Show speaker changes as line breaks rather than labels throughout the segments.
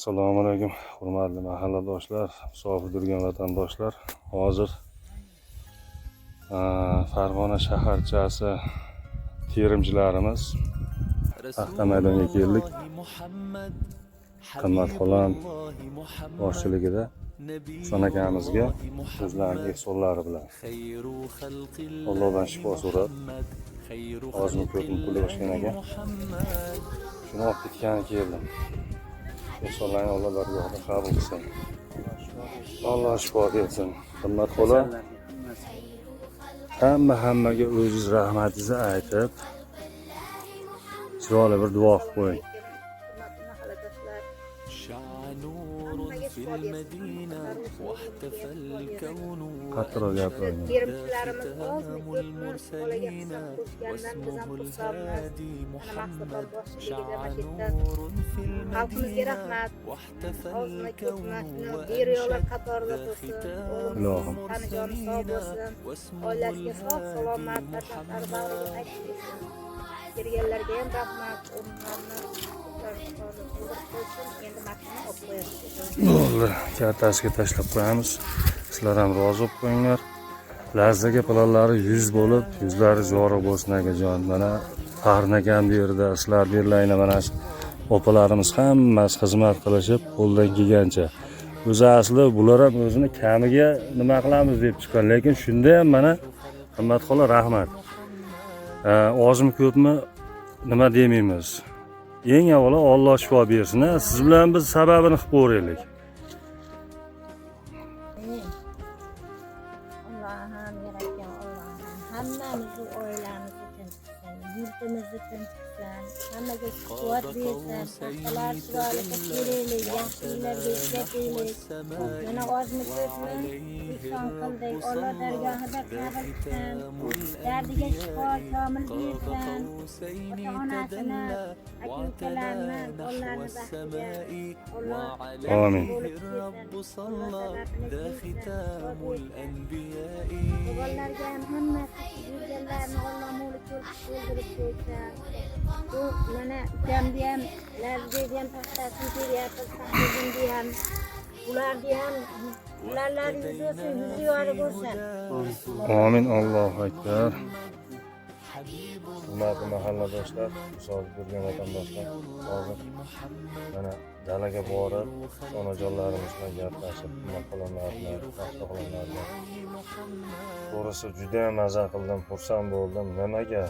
Assalomu alaykum, hurmatli mahalladoshlar, musofir turgan vatandoshlar. Hozir Farg'ona shaharchasi terimchilarimiz paxta maydonga keldik. Qimmat xolam boshchiligida Husan akamizga o'zlarining ehsonlari bilan Allohdan shifo so'rab, ozmi ko'pmi pul yig'ishgan ekan. Shuni olib ketgani keldim. Ehsonlarni Alloh dargohida qabul qilsin. Alloh shifo bersin. Qimmat xola, hamma hammaga o'zingiz rahmatingizni aytib, chiroyli bir duo qilib qo'ying.
Hurmatli mahalladoshlar, hammaga shifo bersin.
Qattiqroq gapiring.
Terimchilarimiz ozmi ko'pmi bolaga hissa qo'shgandan biz ham xursandmiz. Mana Maqsadlar boshchiligida mana shu yerda xalqimizga rahmat. Ozmi ko'pmi shuni beriyolar qatorida tursin.
Ilohim.
O'g'limiz tani joni sog' bo'lsin. Oilasiga sog' salomat, farzandlari bag'riga qaytib kelsin. Berganlarga ham rahmat. O'rinlarni to'ldirib qo'ysin. Endi mashina olib qo'yamiz.
Bo'ldi, kartasiga tashlab qo'yamiz. Sizlar ham rozi bo'lib qo'yinglar. Lazzaga planlari 100 bo'lib, yuzlari yorug' bo'lsin, akajon. Mana Faxrin akam bu yerda, sizlar bu yerlarni mana shu opalarimiz hammasi xizmat qilishib, qo'ldan kelgancha. O'zi asli bular ham o'zini kamiga nima qilamiz deb chiqqan, lekin shunda ham mana Qimmat xola, rahmat. Ozmi ko'pmi nima demaymiz. Eng avvalo Alloh shifo bersin. A? Siz bilan biz sababini qilib ko'raylik.
Allohim, yaratgan Allohim, hammamizni oilamizni tinch qilsin, yurtimizni tinch qilsin, hammaga quvvat bersin, paxtalar chiroyli qilib beraylik, yaxshi uylarga ishlataylik. Mana ozmi ko'pmi ehson qildik, Alloh dargohida qabul qilsin, dardiga shifo komil bersin, ota onasini, aka ukalarni, bolalarni baxtiga Alloh
Amin.
bo'lib ketsin, Alloh sababini bersin, shifo bersin. Bobolarga ham hammasi yurganlarini Alloh mo'lik to'ldirib qo'ysin. Bu mana ukamni ham, Lazizbekni ham paxtasini teryapmiz, Faxriddinni ham. Ularni ham ularlari yuzi bo'lsin, yuzi yorug' bo'lsin.
Amin. Allohu akbar. Hurmatli mahalladoshlar, musofir turgan vatandoshlar, hozir mana dalaga borib, onajonlarimiz bilan gaplashib, nima xolamlar bilan, paxta xolamlar bilan. To'g'risi juda ham maza qildim, xursand bo'ldim. Nimaga?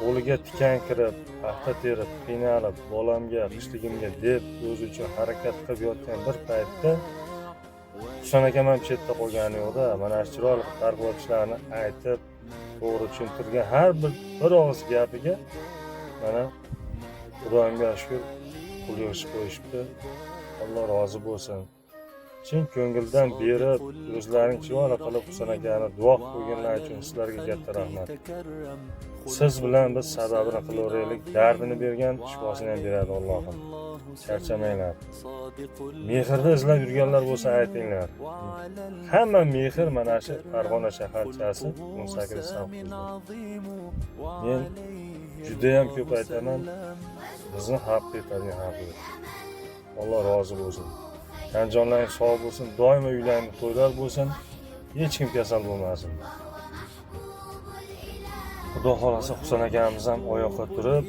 Qo'liga tikan kirib, paxta terib, qiynalib, bolamga, qishligimga deb o'zi uchun harakat qilib yotgan bir paytda Husan akam ham chetda qolgani yo'qda. Mana shu chiroyli qilib targ'ibotchilarni aytib, to'g'ri tushuntirgan har bir og'iz gapiga mana Xudoyimga shukur, pul yig'ishib qo'yishibdi. Alloh rozi bo'lsin. Chin ko'ngildan berib, o'zlaring chiroyli qilib Husan akani duo qilib qo'yganlar uchun sizlarga katta rahmat. Siz bilan biz sababini qilaveraylik, dardini bergan shifosini ham beradi Allohim. Charchamanglar. Mehrni izlab yurganlar bo'lsa aytinglar. Hamma mehr mana shu Farg'ona shaharchasi 18 совхоз da. Men juda ham ko'p aytaman, bizni xalq yetadigan xalq yo'q. Alloh rozi bo'lsin. Tan jonlaring sog' bo'lsin, doimo uylaringda to'ylar bo'lsin, hech kim kasal bo'lmasin. Xudo xohlasa Husan akamiz ham oyoqqa turib,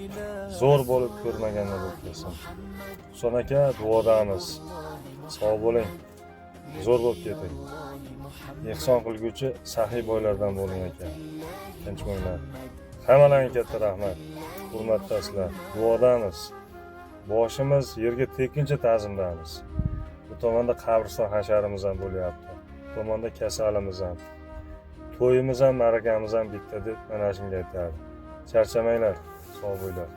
zo'r bo'lib ko'rmaganda bo'lib ketsin. Husan aka, duodamiz. Sog' bo'ling. Zo'r bo'lib keting. Ehson qilguvchi saxiy boylardan bo'ling, aka. Tinch bo'linglar. Hammalaringga katta rahmat. Hurmatdasizlar. Duodamiz. Boshimiz yerga tekkincha ta'zimdamiz. Bu tomonda qabriston hasharimiz ham bo'lyapti. Bu tomonda kasalimiz ham. To'yimiz ham, ma'rakamiz ham bitta deb mana shunga aytadi. Charchamanglar, sog' bo'linglar.